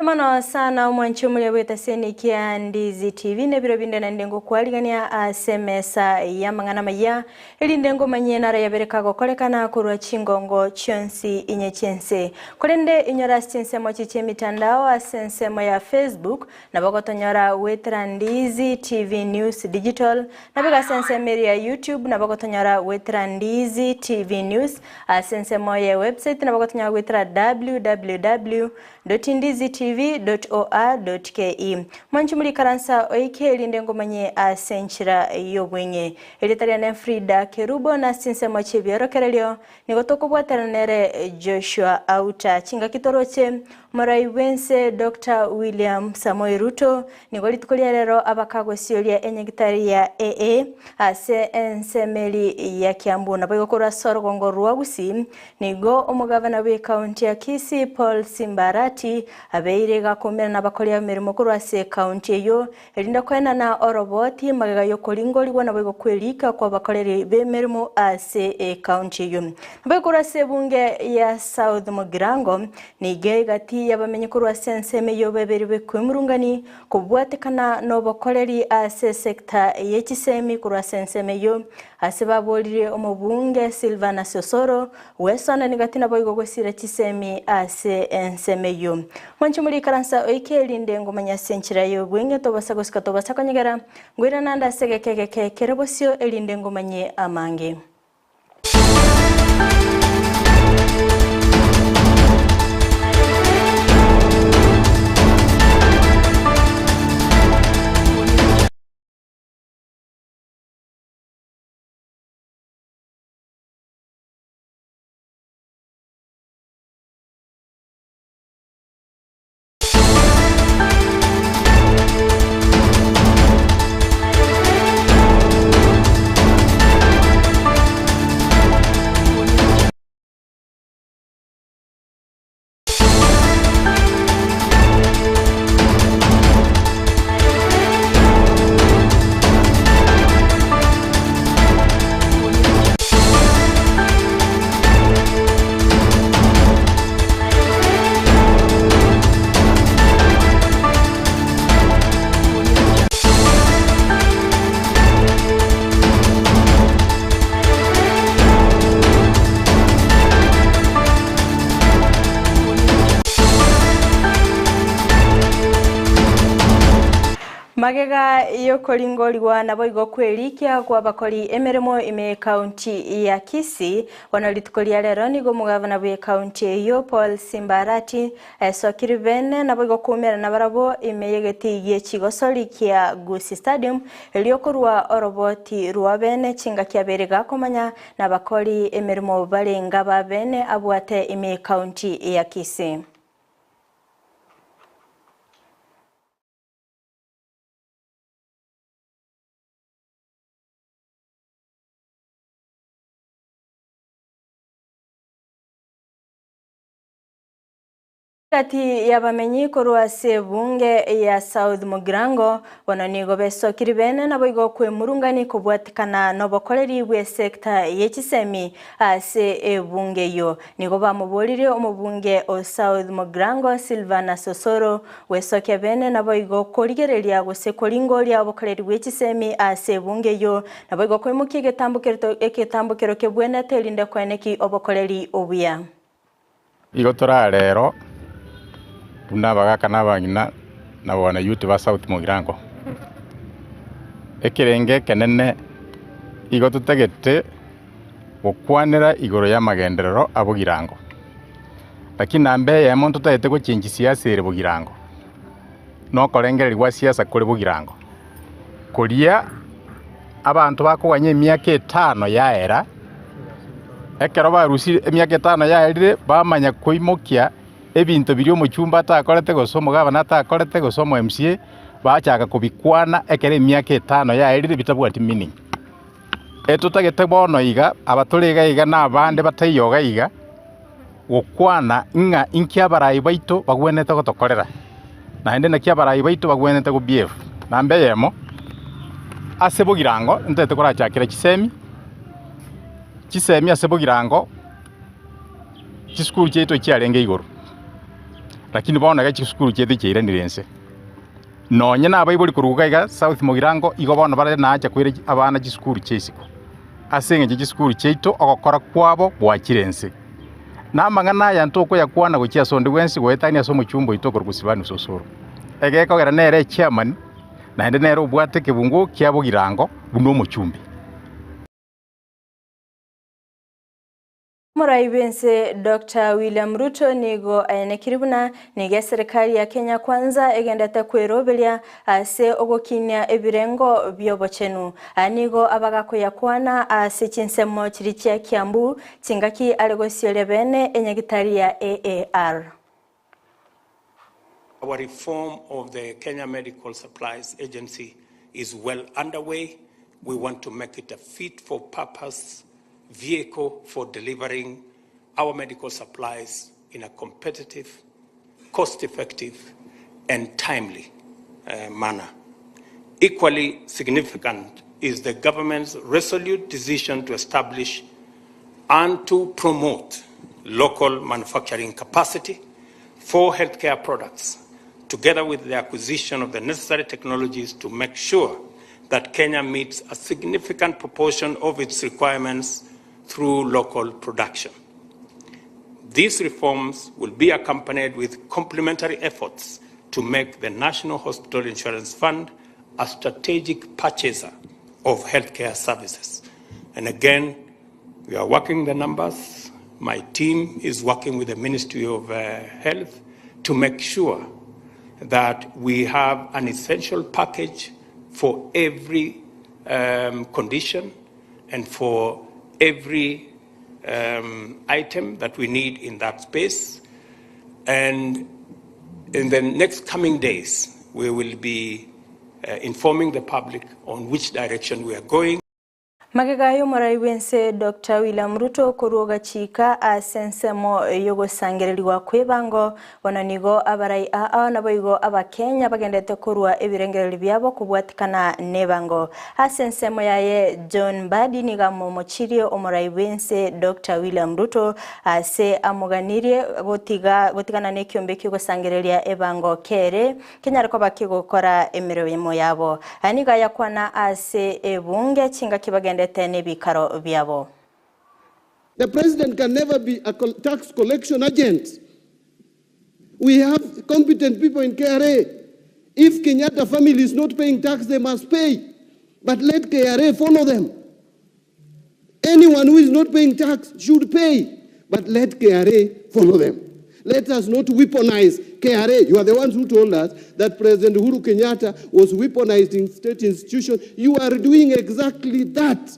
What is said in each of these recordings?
Mono sana omwanchi omuya bw'etaseni kia Ndizi TV nebiro binde naende ngokwarigania ase emesa y'amang'ana amaya erinde ngomanyie naro yabere kagokorekana korwa chingongo chionsi inye chi'ense. Korende inyore ase chinsemo chi chi'emitandao ase ensemo ya Facebook nabo gotonyora goetera Ndizi TV News Digital naboigo ase ensemo eria ya YouTube nabo gotonyora goetera Ndizi TV News ase ensemo ye website nabo gotonyora goetera www. Ndizitv.or.ke Mwanche morikaransa oike erinde ngomanye ase enchera y'obweng'e. Erieta riane Frida Kerubo na ase chinsemo chi'ebiorokererio nigo tokobwaterana nere Joshua Auta. Chingaki toroche omorai bw'ense Doctor William Samoei Ruto nigo rituko ria rero abakagosioria enyagitari ya AA ase ensemeri ya Kiambu. Naboigo korwa ase orogongo rwa Gusii Nigo omogavana bw'ekaunti ya Kisii Paul Simbarati abeire gakoumera nabakori ab'emeremo korwa ase ekaunti eyio erinde koenana oroboti magega y'okoringorigwa naboigo kw'erika kw'abakoreri b'emeremo ase ekaunti eyio. Naboigo korwa ase ebunge ya South Mugirango nigo egati y'abamenyi korwa ase ensemo eyio babere b'ekwemurungani kobwatekana nobokoreri ase esecta ye chisemi korwa ase ensemo eyio Ase baborire omobunge Silvanus Osoro, gwesonani gati naboigo gosira chisemi ase ensemo eyio. Mwanche morikaransa oike erinde ngomanye ase enchera y'obweng'e tobasa gosika tobasa konyegera, ngoirana ande ase egeka egeke kere bosio erinde ngomanye amange. Magega y'okoringorigwa naboigo kw'erikia kw'abakori emeremo ime y'ekaunti ya Kisii, bono rituko ria rero nigo omogavana bw'ekaunti eyio Paul Simba Arati aesokire bene naboigo koumerana nabarabwo ime y'egetii gie chigosori kia Gusii Stadium erio korwa oroboti rwa bene chingaki abere gakomanya Nabakori emeremo barenge ab'abeene abwate ime y'Ekaunti ya Kisii. Gati y'abamenyi korwa ase ebunge ya South Mugirango bono nigo besokiri bene naboigo kwemurungani kobwatikana nobokoreri bw'esecta ye chisemi ase ebunge eyio. Nigo bamoboririe omobunge o South Mugirango Silvanus Osoro gwesokia bene naboigo korigereria gose koringoria obokoreri bwe chisemi ase ebunge eyio naboigo koimokia egetambokero kebwenete erinde koeneki obokoreri obuya. Igo tore aa rero buna abagaka na abang'ina na bwana youth ba South Mugirango. Ekerengo ekenene igo totagete gokwanera igoro y'amagenderero a Bogirango. Lakini namba eyemo ntotagete gochengi siasa ere Bogirango, na okorengereria gwa siasa kore Bogirango, koria Abanto bakoganya emiaka etano yaera, ekero barusire emiaka etano yaerire, bamanya koimokia ebinto biria omochumba atakorete, gose omogabana atakorete, gose omo MCA, bachaka kobikwana ekero emiaka etano yaerire bitabwati meaning. Etotagete bono iga, aba tore iga iga na abande bataiyo iga iga, gokwana ng'a inki abarai baito bagwenerete gotokorera, naende naki abarai baito bagwenerete go behave. Namba eyemo, ase bogirango ntagete korachakera chisemi, chisemi ase bogirango, chisukuru chiaito chiarenge igoro. Lakini bono iga chisukuru chiaito chiairanire inse. Nonye nabaibori korwa iga iga South Mugirango igo bono bare nacha koira abana chisukuru chia isiko. Ase eng'encho chisukuru chiaito ogokora kwabo gwachire inse. Na amang'ana aya ntokoyakwana gochia ase onde bwensi goetania ase omochumba oito okorokwa Silvanus Osoro. Egekogera nere echairman naende nere obwate ekebungo kia Bogirango buna omochumbi. Omorai bw'ense Doctor William Ruto nigo aenekiri buna nigo eserekari ya Kenya Kwanza egendete kweroberia ase ogokinia ebirengo bi'obochenu. Aya nigo abagakoyakwana ase chinsemo chiria chia Kiambu chingaki are gosioria bene enyagitari ya AAR. Our reform of the Kenya Medical Supplies Agency is well underway. We want to make it a fit for purpose vehicle for delivering our medical supplies in a competitive, cost effective, and timely manner. Equally significant is the government's resolute decision to establish and to promote local manufacturing capacity for healthcare products, together with the acquisition of the necessary technologies to make sure that Kenya meets a significant proportion of its requirements through local production. These reforms will be accompanied with complementary efforts to make the National Hospital Insurance Fund a strategic purchaser of healthcare services. And again, we are working the numbers. My team is working with the Ministry of Health to make sure that we have an essential package for every condition and for every item that we need in that space. And in the next coming days, we will be informing the public on which direction we are going. Magega y'omorai bw'ense Doctor William Ruto korwa ogachika ase ensemo y'ogosangererigwa kw'ebango, bono nigo abarai aa naboigo Abakenya bagendete korwa ebirengererio biabo kobwatikana n'ebango. Ase ensemo yaye John Mbadi nigo amomochirie omorai bw'ense Doctor William Ruto ase amoganirie gotiga gotigana nekiombe ki'ogosangereria ebango kere kenyare koba kegokora emeremo yabo. Aya nigo ayakwana ase ebunge chingaki bagendete nebikaro biabo. The president can never be a tax collection agent. We have competent people in KRA. If Kenyatta family is not paying tax, they must pay. But let KRA follow them. Anyone who is not paying tax should pay. But let KRA follow them. Let us not weaponize KRA. You are the ones who told us that President Uhuru Kenyatta was weaponizing state institutions. You are doing exactly that.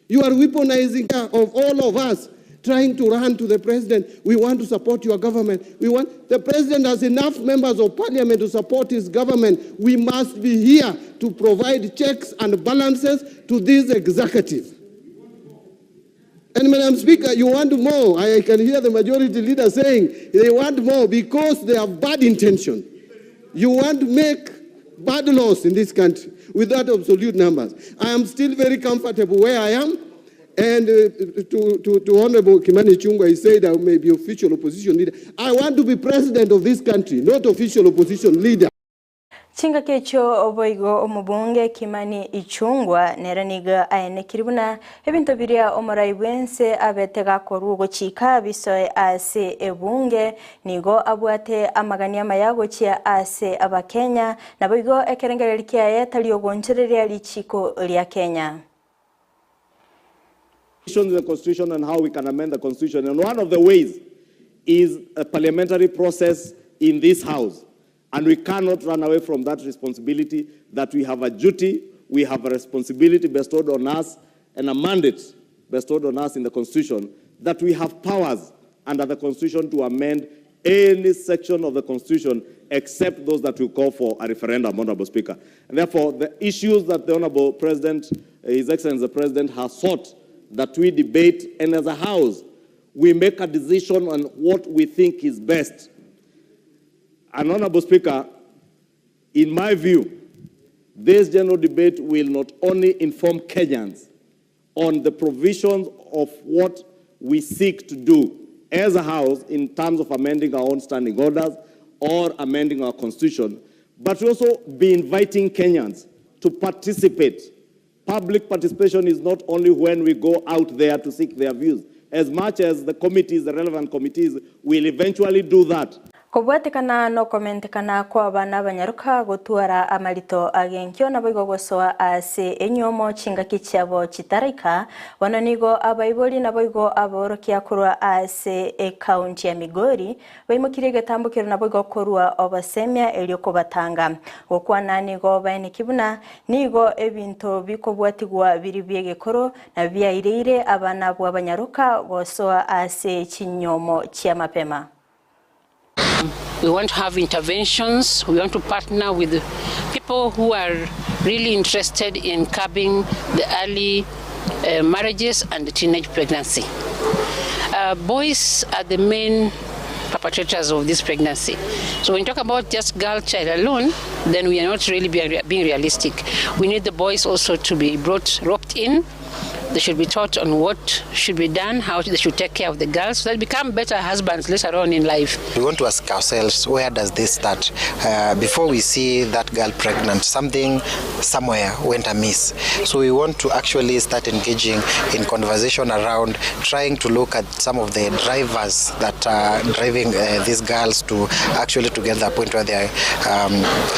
You are weaponizing of all of us trying to run to the president. We want to support your government. The president has enough members of parliament to support his government. We must be here to provide checks and balances to this executive. And Madam Speaker, you want more. I can hear the majority leader saying they want more because they have bad intention. You want to make bad laws in this country without absolute numbers. I am still very comfortable where I am. And to Honorable Kimani Ichung'wah, he said I may be official opposition leader. I want to be president of this country, not official opposition leader. Chingaki echio boigo omobunge Kimani Ichung'wah nere nigo aenekiri buna ebinto biria omorai bw'ense abete gakorwa ogochika bisoe ase ebunge nigo abwate amagani amaya gochia ase Abakenya naboigo ekerengereri kiaye tari ogonchereria richiko ria Kenya. In the Constitution and how we can amend the Constitution. And one of the ways is a parliamentary process in this House. And we cannot run away from that responsibility, that we have a duty, we have a responsibility bestowed on us, and a mandate bestowed on us in the Constitution, that we have powers under the Constitution to amend any section of the Constitution except those that will call for a referendum, Honorable Speaker. And therefore, the issues that the Honorable President, His Excellency the President, has sought that we debate, and as a House, we make a decision on what we think is best. And Honorable Speaker, in my view, this general debate will not only inform Kenyans on the provisions of what we seek to do as a House in terms of amending our own standing orders, or amending our constitution, but we also be inviting Kenyans to participate. Public participation is not only when we go out there to seek their views, as much as the committees, the relevant committees, will eventually do that. Kobwatekana nokomentekana kw'abana abanyaroka gotwara amarito ag'enkio naboigo gosoa ase enyomo chingaki chiabo chitaraika, bono nigo abaibori naboigo aborokia korwa ase ekaunti ya Migori Baimokirie egetambokero naboigo korua obosemia erio kobatanga. Gokwana nigo baeneki buna nigo ebinto bikobwatigwa biri bi'egekoro na biaireire abana bw'abanyaroka gosoa ase chinyomo chi'amapema. We want to have interventions, we want to partner with people who are really interested in curbing the early marriages and teenage pregnancy. Boys are the main perpetrators of this pregnancy. So when you talk about just girl child alone, then we are not really being realistic. We need the boys also to be brought, roped in. They should be taught on what should be done, how they should take care of the girls, so they become better husbands later on in life. We want to ask ourselves, where does this start? Uh, before we see that girl pregnant, something somewhere went amiss. So we want to actually start engaging in conversation around trying to look at some of the drivers that are driving uh, these girls to actually to get the point where they, are, um,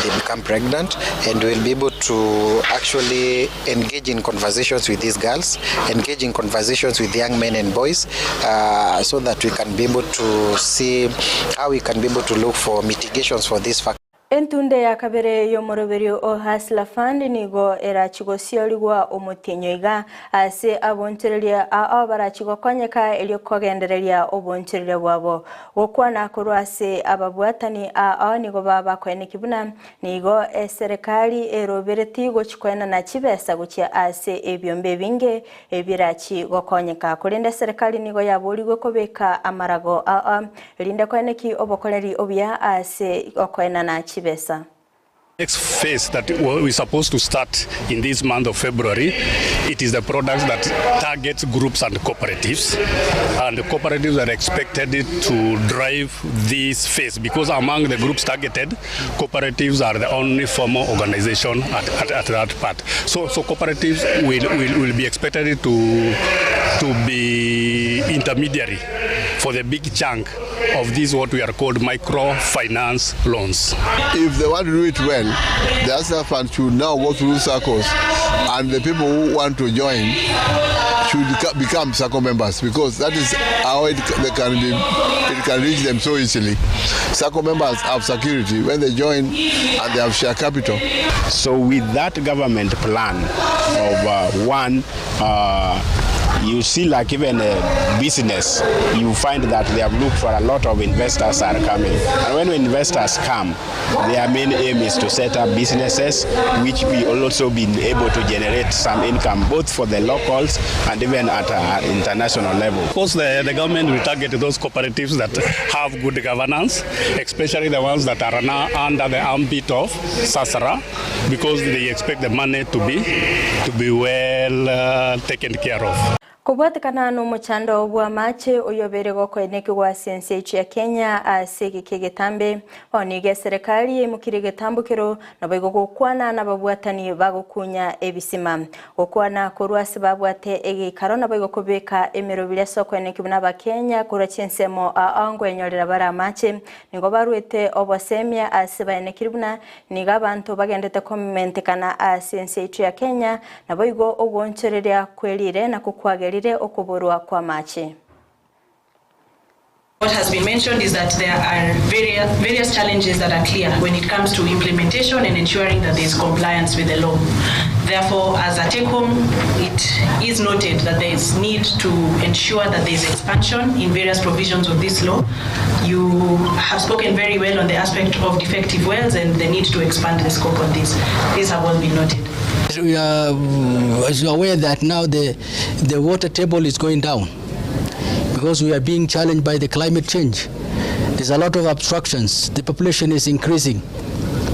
they become pregnant and we'll be able to actually engage in conversations with these girls, engage in conversations with young men and boys uh, so that we can be able to see how we can be able to look for mitigations for this factor. Entunde ya kabere y'omoroberio o Hustler Fund nigo erachie gosiorigwa omotienyi oiga ase abonchoreria ao barachie gokonyeka erio kogendereria obonchoreria bwabo. Gokwana korwa ase ababwatani ao nigo babakoeneki buna nigo eserekari erobereti gochia koenana chibesa gochia ase ebiombe ebinge ebirachie gokonyeka. Korende eserekari nigo yaborigwe kobeka amarago ao Erinde koeneki obokoreri obuya ase okoenana chibesa. Next phase that we supposed to start in this month of February, it is the products that targets groups and cooperatives, and the cooperatives are expected to drive this phase because among the groups targeted, cooperatives are the only formal organization at, at, at that part. So, so cooperatives will, will, will be expected to, to be intermediary for the big chunk of these what we are called microfinance loans. If they want to do it well, the Hustler Fund should now go through SACCOs and the people who want to join should become SACCO members because that is how it, they can be, it can reach them so easily. SACCO members have security when they join and they have share capital. So with that government plan of uh, one uh, you see like even a business, you find that they have looked for a lot of investors are coming. And when investors come, their main aim is to set up businesses which we also be able to generate some income both for the locals and even at an international level. Of course, the, the government will target those cooperatives that have good governance, especially the ones that are now under the ambit of SASRA, because they expect the money to be, to be well uh, taken care of. Kobwatekana nomochando bw'amache oyobeire gokoenekigwa ase ense yaito ya Kenya ase egeka egetambe, bono nigo eserekari yaimokirie egetambokero naboigo gokwana nababwatani bagokunya ebisima. Gokwana korwa ase babwate egeikaro naboigo kobeka emerobiri ase okoenekigwa n'Abakenya korwa chinsemo ao nkwenyorera bare amache. Nigo barwete obosemia ase baenekiri buna nigo abanto bagendete komentekana ase ense yaito ya Kenya, naboigo ogoonchoreria kwerire nakwo kwagerire okoborwa kw'amache. What has been mentioned is that there are various, various challenges that are clear when it comes to implementation and ensuring that there is compliance with the law. Therefore, as a take home, it is noted that there is need to ensure that there is expansion in various provisions of this law. You have spoken very well on the aspect of defective wells and the need to expand the scope on this. These have all been noted. We are, as you are aware that now the, the water table is going down because we are being challenged by the climate change. There's a lot of obstructions. The population is increasing.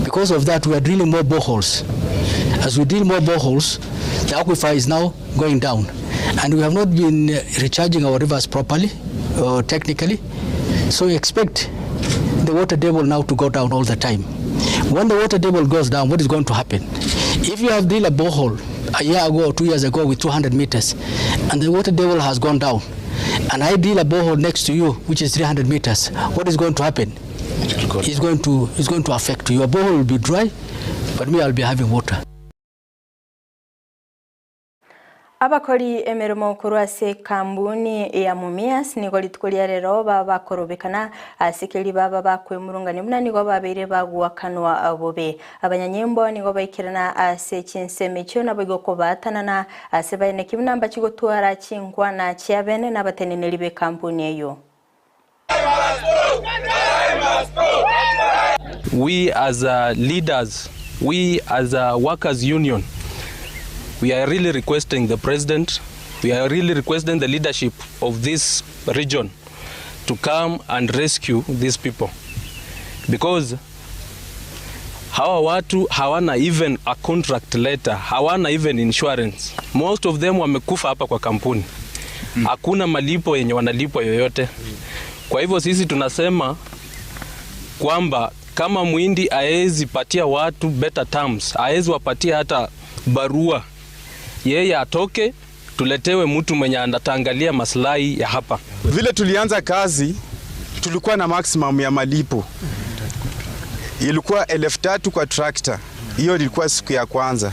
Because of that, we are drilling more boreholes. As we drill more boreholes, the aquifer is now going down. And we have not been recharging our rivers properly or technically. So we expect the water table now to go down all the time. When the water table goes down, what is going to happen? If you have drilled a borehole a year ago or 2 years ago with 200 meters, and the water table has gone down, and I drill a borehole next to you, which is 300 meters, what is going to happen? It's going to, it's going to affect you. Your borehole will be dry, but me, I'll be having water. Abakori emeremo korwa ase ekambuni ya Mumias nigo rituko ria rero baba bakorobekana ase keria baba bakwemurungania buna nigo babeire bagoakanwa bobe. Abanyanyimbo nigo baikerana ase chinsemo echio naboigo kobaatanana ase baeneki buna mbachi gotwara chinkwana chiabene nabateneneri b'ekampuni eyio. We as leaders, we as a workers union, we are really requesting the president, we are really requesting the leadership of this region to come and rescue these people because hawa watu hawana even a contract letter, hawana even insurance. Most of them wamekufa hapa kwa kampuni, hakuna malipo yenye wanalipwa yoyote. Kwa hivyo sisi tunasema kwamba kama Muhindi haezi patia watu better terms, haezi wapatia hata barua, yeye atoke, tuletewe mtu mwenye ataangalia maslahi ya hapa. Vile tulianza kazi tulikuwa na maximum ya malipo ilikuwa 3000 kwa tractor. Hiyo ilikuwa siku ya kwanza.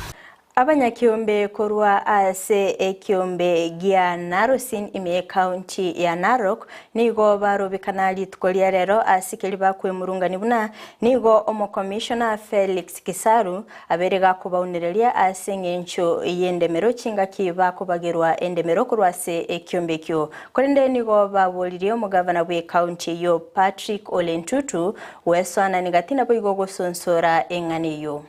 Abanyakiombe korwa ase ekiombe gia Narosin ime y'Ekaunti ya Narok nigo barobekana rituko ria rero ase keria bakwemurungania buna nigo omokomishona Felix Kisaru abere gakobaunereria ase eng'encho y'endemero chingaki bakobagerwa endemero korwa ase ekiombe ekio. Korende nigo baboririe omogavana bw'Ekaunti eyio Patrick Ole Ntutu gwesoanani gati naboigo gosonsora eng'ana eyio.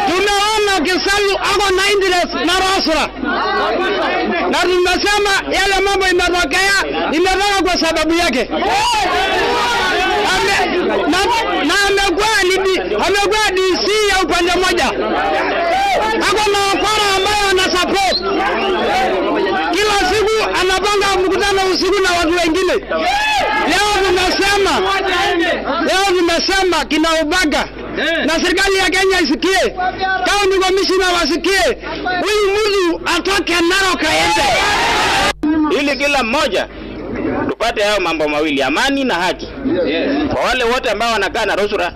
Tunaona Kisalu ako na interest na Rasra, na tunasema yale mambo imetokea imetoka kwa sababu yake. Ame, na, na amekuwa ni amekuwa DC ya upande mmoja, ako na wakora ambayo ana support kila siku anapanga mkutano usiku na watu wengine. Leo tunasema, leo tunasema kina Ubaga na serikali ya Kenya isikie, county commissioner wasikie, huyu mtu atoke Narok aende, ili kila mmoja tupate hayo mambo mawili, amani na haki. Kwa wale wote ambao wanakaa na Rosura,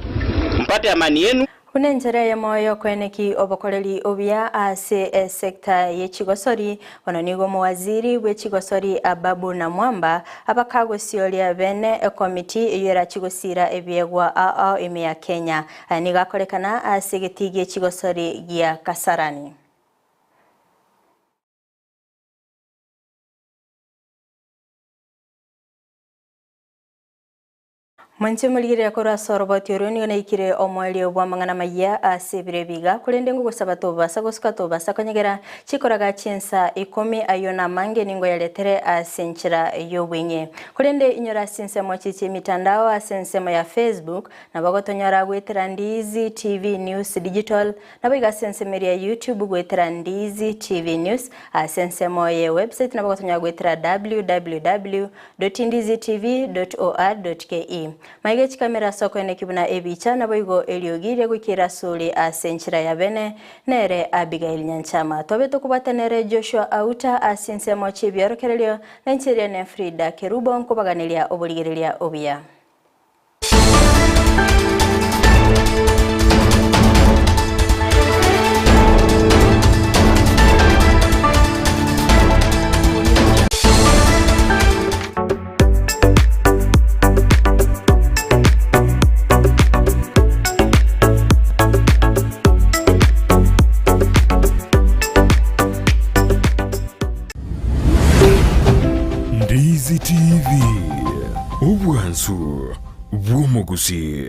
mpate amani yenu. Buna enchera eyemo y'okoeneki obokoreri obuya ase esecta ye chigosori, bono nigo omowaziri bwe chigosori Ababu Namwamba abakagosioria bene ekomiti eyio erachi gosira ebiegwa ao ao ime ya Kenya. Aya nigo akorekana ase egetii gie chigosori gia Kasarani. Mwanche morigereria korwa ase oroboti orwo nigo naikire omoerio bw'amang'ana amayia ase ebiro ebi iga, korende ngogosaba tobasa gosuka tobasa konyegera chikoraga chinsa ikomi ayio namange ningo yaretere ase enchera y'obweng'e. Korende inyore ase ensemo chichia emitandao ase ensemo ya Facebook nabo ogotonyora goetera Ndizi TV News Digital nabo iga ase ensemo eria ya YouTube goetera Ndizi TV News ase ensemo ye website nabo ogotonyora goetera www. Ndizitv.or.ke. Maiga echikamera ase okoeneki buna ebicha, naboigo eriogi riagoikera asore ase enchera ya bene, nere Abigail Nyanchama. Tobe tokobwata nere Joshua Auta ase ensemo chi'ebiorokererio, na inche eria ne Frida Kerubo nkobaganeria oborigereria obuya. Ndizi TV, obwansu bw'omogusii.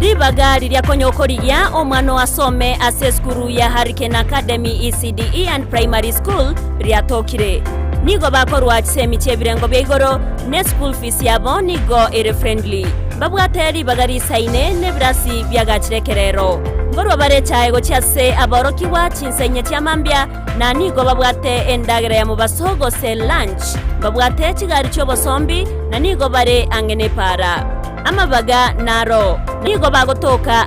Ribaga riria konya okorigia omwana oo asome ase esukuru ya Hurricane Academy ECDE and Primary School riatokire. Nigo bakorwa chisemi chi'ebirengo bia igoro ne school fees yabo nigo ere friendly. Mbabwate ribaga risaine nebirasi biagachire ekerero. Nkorwa bare echae gochia ase aborokigwa chinsa inye chia mambia, na nigo babwate endagera ya mobaso gose lunch. Mbabwate chigari chi'obosombi, na nigo bare ang'e nepaara. Amabaga naro nigo bagotoka.